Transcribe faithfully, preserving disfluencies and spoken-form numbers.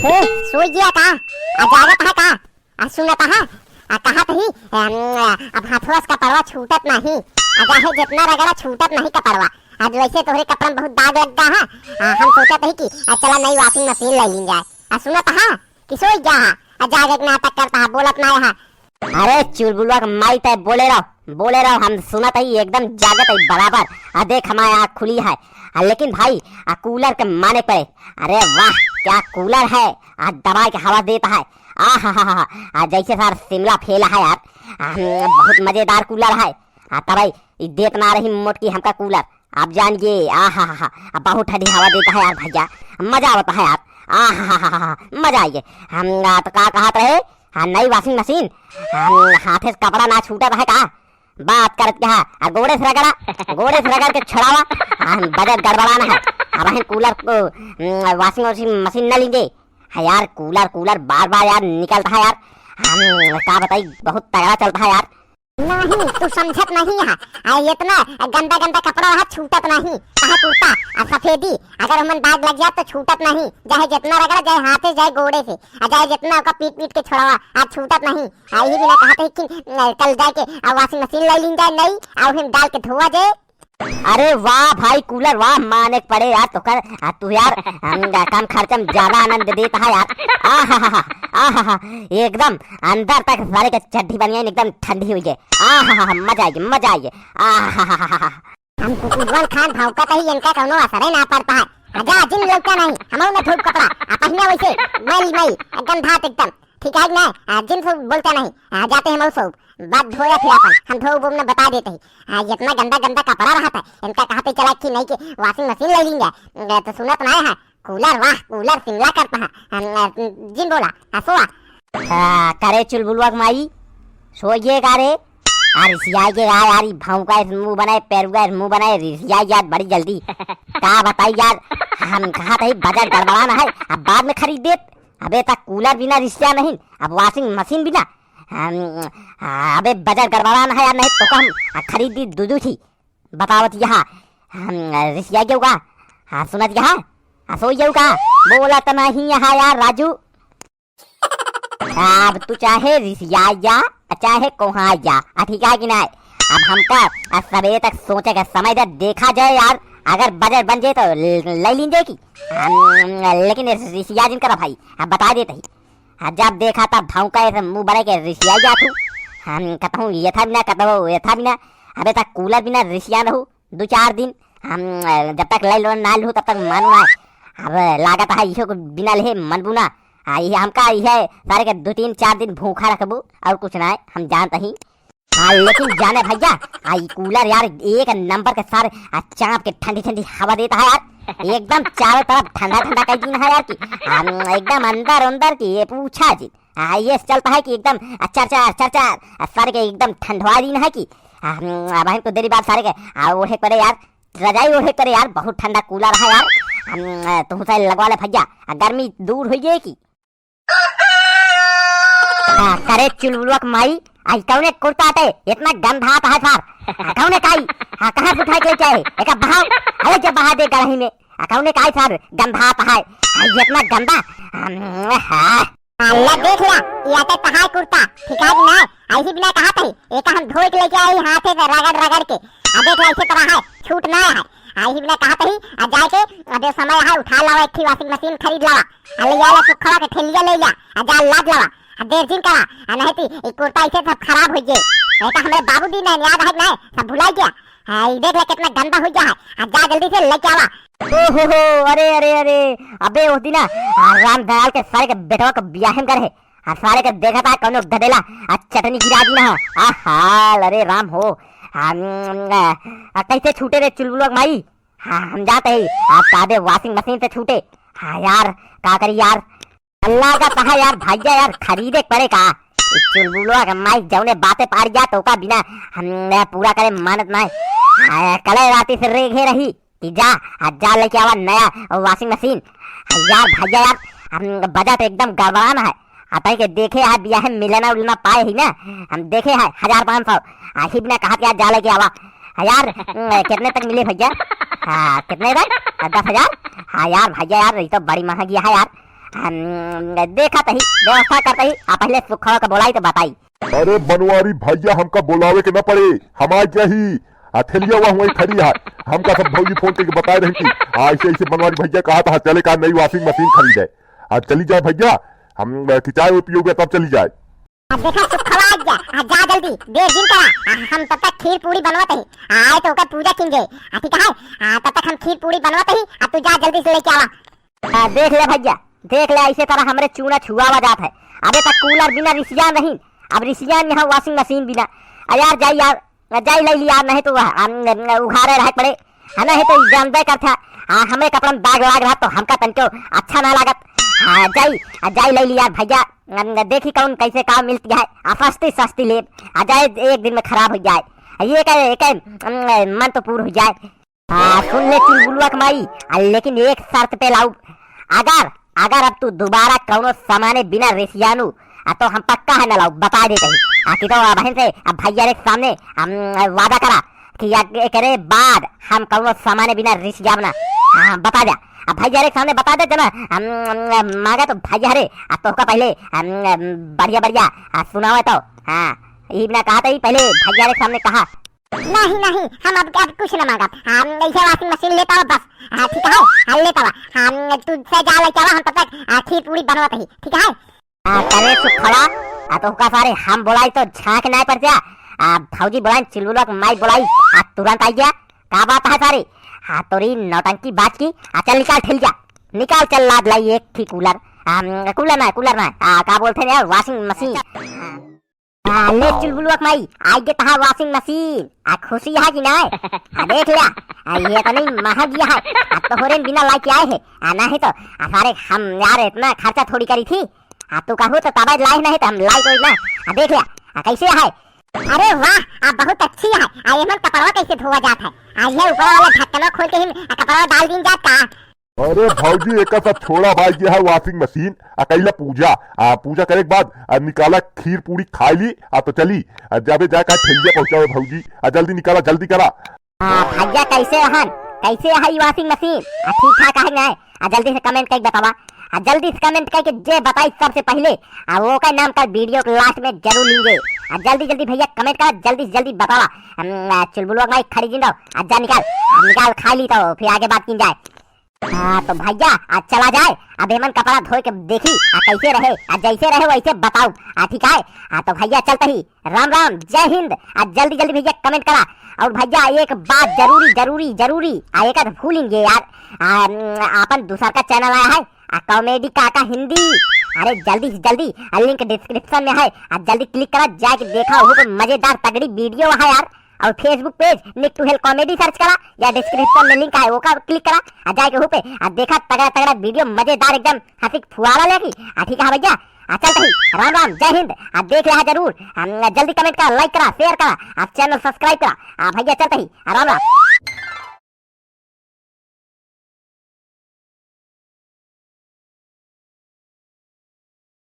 ए, सोई गया का? आ जागत है का? आ सुनत है? आ कहत ही, अम, अब हाथवा से कपड़वा छूटत नहीं। आ चाहे जितना रगड़ा छूटत नहीं कपड़वा। आज वैसे तोहरे कपड़ा में बहुत दाग लग गया है। आ, हम सोचत ही कि आ चला नई washing machine ले ली जाए। आ सुनत है कि सोई गया है? आ जागे के नाटक करता है, बोलत ना है। अरे चुलबुलवा के माई, तय बोले रहो, बोले रहो, हम सुनत ही, एकदम जागत ही बराबर। आ देख, हमारे आँख खुली है। आ लेकिन भाई, आ cooler के माने पड़े। अरे वाह, क्या cooler है, आ दबाए के हवा देता है। आ हा हा हा। आ जैसे सार शिमला फेल है यार। आ, हम्म, बहुत मजेदार cooler है। आ तबई ई देत ना रही मोटकी हमका cooler। आप जान गए, आ हा हा हा, अब बहुत ठंडी हवा देता है यार भैया, मजा आवता है यार। आ हा हा हा हा, मजा आइए। हम, आ, तो का कहत रहे? हाँ, नई washing machine। हम हाथे से कपड़ा ना छूटत है का? बात करत क्या? आ गोड़े से रगड़ा, गोड़े से रगड़ के छुड़ावा। हम बजट गड़बड़ाना है। अब हम cooler को, हम्म, washing, washing machine न लीजे। हाँ यार, cooler, cooler बार बार यार निकलता है यार। हम का बताई, बहुत तगड़ा चलता है यार। नहीं, तू समझत नहीं है। आ, इतना गंदा गंदा कपड़ा रहा, छूटत नहीं। कहा कुर्ता, आ सफेदी, अगर हमन दाग लग जात तो छूटत नहीं। चाहे जितना रगड़ा, चाहे हाथे, चाहे गोड़े से, आ चाहे जितना ओका पीट पीट के छोड़ावा, आ छूटत नहीं। आ यही बिना कहत ही कि, अ, कल जाके आ washing machine ले लीन जाए नई, आ उहें डाल के धोवा जाए। अरे वाह भाई cooler, वाह, माने के पड़े यार तोकर। आ तू यार, हम, कम खर्चा में ज्यादा आनंद देता है यार। आ हा हा हा, आ हा हा, एकदम अंदर तक सारे के चड्ढी बनियान एकदम ठंडी हुई है। आ हा हा हा, मजा आइए, मजा आइए। आ हा हा हा हा। हम कुकुरवन खान भौंकत ही, इनका कौनो असरे ना पड़ता है। आ जा, जिन लौटा नहीं, हमहू न धोब कपड़ा, आ पहिना वैसे, मैल मैल, गंधात एकदम। ठीक है कि ना? आ, जिन सब बोलता नहीं, आ, जाते हैं मऊ सब। बात धोया फिर अपन, हम धो वो न बता देते हैं। आ, इतना गंदा गंदा कपड़ा रहता है, इनका कहते चला कि नहीं कि washing machine ले लेंगे। ए, तो सुनत ना है, cooler, वाह, cooler शिमला करता है। हम, आ, जिन बोला, हंसो आ। आ, करे चुलबुलवा के माई, सोइए का रे? आ, रिसियाई के गा यार, ई भौंका इस मुंह बनाए, पेरुआ इस मुंह बनाए, रिसियाई यार बड़ी जल्दी। का बताई यार, हम कहा था, ई बजट गड़बड़ाना है, अब बाद में खरीद देत। अबे, ता cooler बिना रिसिया नहीं, अब washing machine बिना। हम, आ, अबे, बजट गड़बड़ाना है यार, नहीं तो हम, आ, खरीद दी दू दू थी। बतावत यहाँ, हम, आ, रिसिया गयो का? हाँ, सुनत यहाँ? हाँ, सोई गयो का? बोला तो नहीं यहाँ यार, राजू। अब तू चाहे रिसिया जा, चाहे कोहा जा, आ, ठीक है कि नहीं? अब हमका, आ, सवेरे तक सोचे का समय दे, देखा जाए यार, अगर बजट बन जाए तो ले, ले लीन जाए की। हम, लेकिन रिसिया जिन करा भाई, अब बता देते ही। आ, जब देखा तब भौंका ऐसे मुंह बने के रिसिया जा तू। हम कतहूँ ये था भी ना, कतहूँ ये था भी ना। अबे तक cooler बिना रिसिया रहू दो चार दिन। हम, अ, जब तक ले लो ना लू तब तक मानू ना। अब लागत है इहो को बिना लेहे मनबू ना। आ, ये हमका ये सारे के दो तीन चार दिन भूखा रखबू और कुछ ना है, हम जानते ही। हाँ, लेकिन जाने भैया, आ, ई cooler यार एक नंबर के सार, आ, चाँप के ठंडी ठंडी हवा देता है यार। एकदम चारों तरफ ठंडा ठंडा कर दीन है यार की। आ, एकदम अंदर अंदर की ये पूछा जी। आ, ये चलता है कि एकदम, आ, चर चर, चर चर, आ, सारे के एकदम ठंडवा दीन है कि। आ, हम, आ, बहन को देरी बाद सारे के, आ, ओढ़े करे यार, रजाई ओढ़े करे यार, बहुत ठंडा cooler है यार। हम, आ, तुम से लगवा ले भैया, आ, गर्मी दूर हो जाए की। हाँ, करे चुलबुलवा के माई, आई कौने कुर्ता आटे, इतना गंधात है सार। आ, कौने काई? हाँ, कहाँ से उठा के लेके आए? एका बहाव, अरे जब बहा दे गढ़ही में। आ, कौने काई सार, गंधात है। आई इतना गंदा। हम, हाँ। अल्लाह देख ला, ये आटे तहार कुर्ता, ठीक है कि ना? ऐसी बिना कहा तही, एका हम धोए के लेके आई हाथे से रगड़ रगड़ के। आ देख ला, ऐसे तरह है, छूट ना है। ऐसी बिना कहा तही, आ जाए के, अबे समय है, उठा लावा, एक ठे washing machine खरीद लावा। आ ले आला सुखवा के ठेलिया ले ला, आ जा लाद लावा, आ देर जिन करा, आ नहीं ती ई कुर्ता ऐसे सब खराब हो गए। नहीं तो हमरे बाबूजी ने याद है ना, सब भुला गया। हाँ, ई देख ले कितना गंदा हो गया है, आ जा जल्दी से लेके आवा। ओ हो हो, अरे, अरे, अरे, अबे उस दिन ना, आ, रामदयाल के सारे के बेटवा के बियाह में करे, आ सारे के देखा था कौनो गदेला, आ चटनी गिरा दी ना, आ हाल, अरे राम हो, आ, आ, कैसे छूटे रे चुलबुलवा के माई? हाँ, हम जाते ही, आप कादे washing machine से छूटे। हाँ यार, का करी यार, अल्लाह का कहा यार, भैया यार, खरीदे पड़े का? ई चुलबुलवा के माई जौने बाते पार जा, तो का बिना हम, अ, पूरा करे मानत ना है। आ, कले राती से रेघे रही कि जा, आ, जा लेके आवा नया washing machine। आ, यार, भैया यार, हम बजट एकदम गड़बड़ाना है। आ, तई के देखे है, बियाह में मिलना उलना पाए ही ना, हम देखे है, हजार पाँच सौ। आ, ही बिना कहा कि यार, जा लेके आवा। हाँ यार, उम, कितने तक मिले भैया? हाँ, कितने तक? दस हजार? हाँ यार, भैया यार, ये तो बड़ी महंगी है यार। हम देखत ही, व्यवस्था करत ही, आ पहिले सुखवा का बोलाई तो बताई। अरे बनवारी भैया, हमका बोलावे के न पड़े, हम आ गया ही। आ थैलिया वहाँ वहीं खड़ी है, हमका सब भौजी फोन करके बताए रही कि आ ऐसे ऐसे बनवारी भैया कहा था चले का नई washing machine खरीदे। आ चली जाए भैया, हम, अ, कि चाय वो पियोगे तब चली जाए। आ देखा सुखवा आ गया, आ जा जल्दी, देर जिन करा, आ हम तब तक खीर पूड़ी बनवत ही, आए तो ओकर पूजा किन गए, आ ठीक है, आ तब तक हम खीर पूड़ी बनवत ही, आ तू जा जल्दी से लेके आवा। आ, देख ले भैया, देख ले, ऐसे तरह हमरे चूना छुआवा जात है। अबे तक कूलर बिना रिसिया नहीं, अब रिसिया यहाँ washing machine बिना। आ यार, जाई यार, जाई ले लिया, नहीं तो वह, हम, उघारे रह पड़े, है नहीं तो जानबे करता। हाँ, हमरे कपड़ा में दाग लाग रहा तो हमका तनिको अच्छा ना लागत। हाँ, जाई, आ, जाई ले लिया भैया, हम, देखी कौन कैसे का मिलती है, आ सस्ती सस्ती लेब, आ जाए एक दिन में खराब हो जाए, आ ये कहे, कहे, हम, मन तो पूर हो जाए। हाँ, सुन ले चुलबुलुआ के माई, आ, लेकिन एक शर्त पे लाऊ, अगर, अगर अब तू दोबारा कौनो सामाने बिना रिसियानू, आ, तो हम पक्का है ना लाऊ, बता देते ही। आ, कि तो अब बहन से, अब भैया रे सामने हम, आ, वादा करा कि या-, एकरे बाद हम कौनो सामाने बिना रिसियाब ना। हाँ, बता दे। अब भैया रे सामने बता दे जना, हम, हम, मांगा तो भैया रे, आ, तोहका पहले, हम, बढ़िया, बढ़िया, आ, सुनावे तो। हाँ, ई बिना कहा तो ही पहले भैया रे सामने कहा। नहीं, नहीं, हम अब, अब कुछ ना मांगब। हम ऐसे washing machine लेता हुआ बस। हाँ, ठीक है, हाँ, लेता हुआ। हम तुझसे जा लेके आवा, हम तब तक, आ, खीर पूड़ी बनवत ही, ठीक है? आ, करे सुखवा, आ, तोहका सारे हम बोलाई तो झांक नाय पड़ जा। आ, भौजी बोलाई, चुलबुलवा के माई बोलाई, आ, तुरंत आई गया। का बात है सारी? हाँ, तोरी नौटंकी बात की, आ, चल निकाल ठेलिया, निकाल चल लाद लाई एक थी कूलर। आ, कूलर ना, कूलर ना, आ, का बोलते हैं यार, washing machine। आ, ले चुलबुलुआ के माई, आई गे तहार washing machine। आ, खुशी है कि नाय? आ, देख लिया, आ, ये तो नहीं महंगी है, आ, तोहरे बिना लाई के आए है, आ, नहीं तो, आ, सारे हम यार इतना खर्चा थोड़ी करी थी, आ, तू कहू तो तबे लाई नहीं तो हम लाई कोई ना, आ, देख लिया, आ, कैसे है? अरे वाह, आ, बहुत अच्छी है, आ, एमन कपड़वा कैसे धोआ जात है? आ, ये ऊपर वाला ढक्कनवा खोल के ही, आ, कपड़वा डाल दीन जात का? अरे भौजी, एकर सब छोड़ा भाई, ये है washing machine। आ, कैला पूजा, आ, पूजा करे के बाद, आ, निकाला खीर पूड़ी खाई ली, आ, तो चली, आ, जाबे जाए का ठेलिया पहुँचावे भौजी, आ, जल्दी निकाला, जल्दी करा। आ, भैया कैसे रहन, कैसे है ई washing machine? आ, ठीक ठाक है कि नाय? आ, जल्दी से comment करके बतावा, आ, जल्दी से comment करके जे बताई सबसे पहले, आ, वो का नाम का video के last में जरूर लेंगे। आ, जल्दी जल्दी भैया comment करा, जल्दी से जल्दी बतावा। हम, आ, चुलबुलवा के माई खड़ी जिन रहो, आ, जा निकाल, आ, निकाल खा ली तो फिर आगे बात की जाए। हाँ, तो भैया, आज चला जाए, अब एमन कपड़ा धोए के देखी, आ, कैसे रहे, आ, जैसे रहे वैसे बताओ, आ, ठीक है? हाँ, तो भैया, चलते ही राम राम, जय हिंद। आ, जल्दी जल्दी भैया comment करा। और भैया, एक बात जरूरी, जरूरी, जरूरी, आ, एक आध भूलिन गे यार, आ, न, आपन दूसर का channel आया है, आ, Comedy काका हिंदी। अरे, जल्दी से जल्दी, आ, link description में है, आ, जल्दी click करा, जाके देखा, वहाँ पे मजेदार तगड़ी video है यार। और Facebook page Nick to Hell Comedy search करा या description में link आए, ओका click करा, आ जाके हूँ पे, आ देखा तगड़ा तगड़ा video मजेदार एकदम हंसी के फुहारा लेगी। आ ठीक है भैया, आ चलते ही राम राम, जय हिंद। आ देख लिया जरूर, आ जल्दी comment करा, like करा, share करा, आ channel subscribe करा। आ भैया चलते ही राम राम।